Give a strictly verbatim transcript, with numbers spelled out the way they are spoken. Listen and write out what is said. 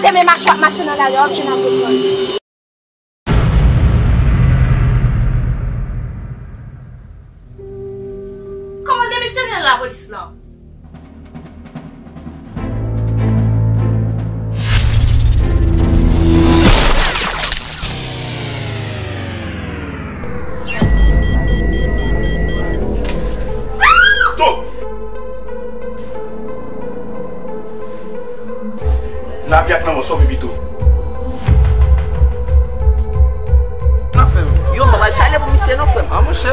Se men mache w ap mache nan lari a, w ap jwenn ak dòl. Kòmandan misyonè lapolis lan. To! Lavi ak lanmò, sa w pi pito? Nan fè m. Yo, m pa pral chale pou misye non, frè m. Ah, monchè.